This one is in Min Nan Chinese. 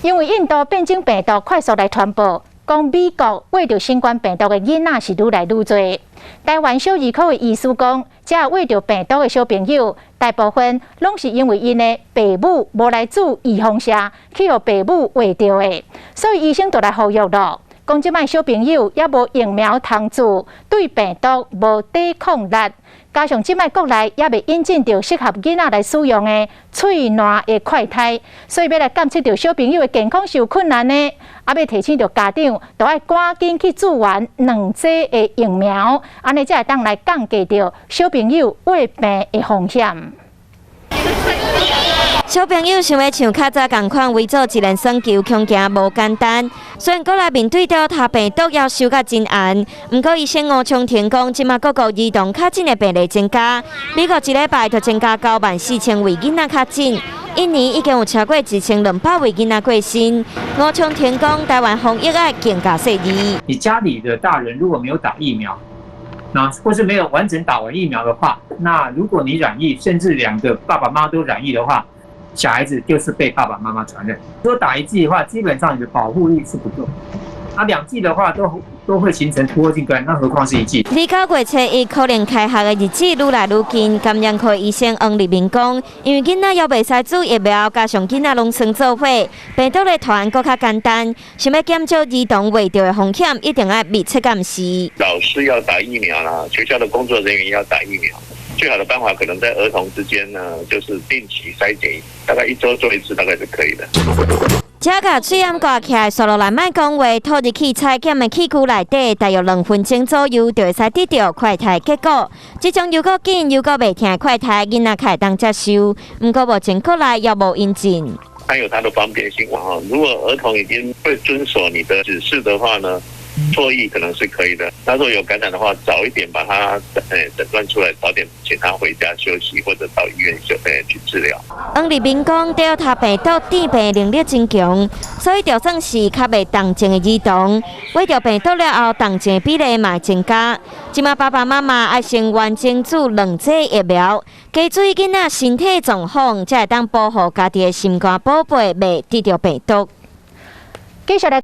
因為印度變種病毒快速來傳播，講美國患著新冠病毒的囡仔是愈來愈濟。台灣小兒科的醫師講，這患著病毒的小朋友，大部分攏是因為𪜶的爸母無來注預防射，去予爸母患著的。所以醫生就來呼籲囉，講這擺小朋友猶無疫苗通注，對病毒無抵抗力。加上這擺國內猶未引進著適合囡仔來使用的喙瀾的快篩，所以欲來監測著小朋友的健康是有困難的。啊，欲提醒著家長，都愛趕緊去注完兩劑的疫苗，按呢才會當來降低著小朋友患病的風險。小朋友想欲像較早仝款圍做一人耍球，恐驚無簡單。雖然國內面對德爾塔病毒猶收甲真嚴，毋過醫生吳長廷講，這馬各國兒童確診的病例增加，美國一禮拜就增加9萬4千位囡仔確診，印尼已經有超過1200位囡仔過身。吳長廷講，台灣防疫愛更加細膩。你家裡的大人如果沒有打疫苗，那或是沒有完整打完疫苗的話，那如果你染疫，甚至兩個爸爸媽媽都染疫的話，小孩子就是被爸爸媽媽傳染。如果打一劑的話，基本上你的保護力是不夠。啊，兩劑的話都會形成突破性感染，那何況是一劑？離九月初一可能開學的日子愈來愈近，感染科醫生黃立明講，因為囡仔猶袂使注疫苗，加上囡仔攏耍做伙，病毒的傳閣較簡單。想欲減少兒童患著的風險，一定愛密切監視。老師要打疫苗啦，學校的工作人員要打疫苗。最好的辦法可能在兒童之間呢，就是定期篩檢，大概一周做一次，大概就可以了。這共喙罨掛起來，紲落來莫講話，吐入去採檢的器具內底，大約2分鐘左右就會使得著快篩結果。這種猶閣緊猶閣袂疼的快篩，囡仔較會當接受。毋過目前國內猶無引進。它有它的方便性哈，如果兒童已經會遵守你的指示的話呢，唾液可能是可以的。他如果有感染的話，早一點把他診斷出來，早點請他回家休息，或者到醫院去治療。黃立明講，德爾塔病毒致病能力真強，所以就算是較袂重症的兒童，患著病毒了後，重症比例嘛會增加。這馬爸爸媽媽愛先完整注兩劑疫苗，加注意囡仔身體狀況，才會當保護家己的心肝寶貝袂得著病毒。繼續來。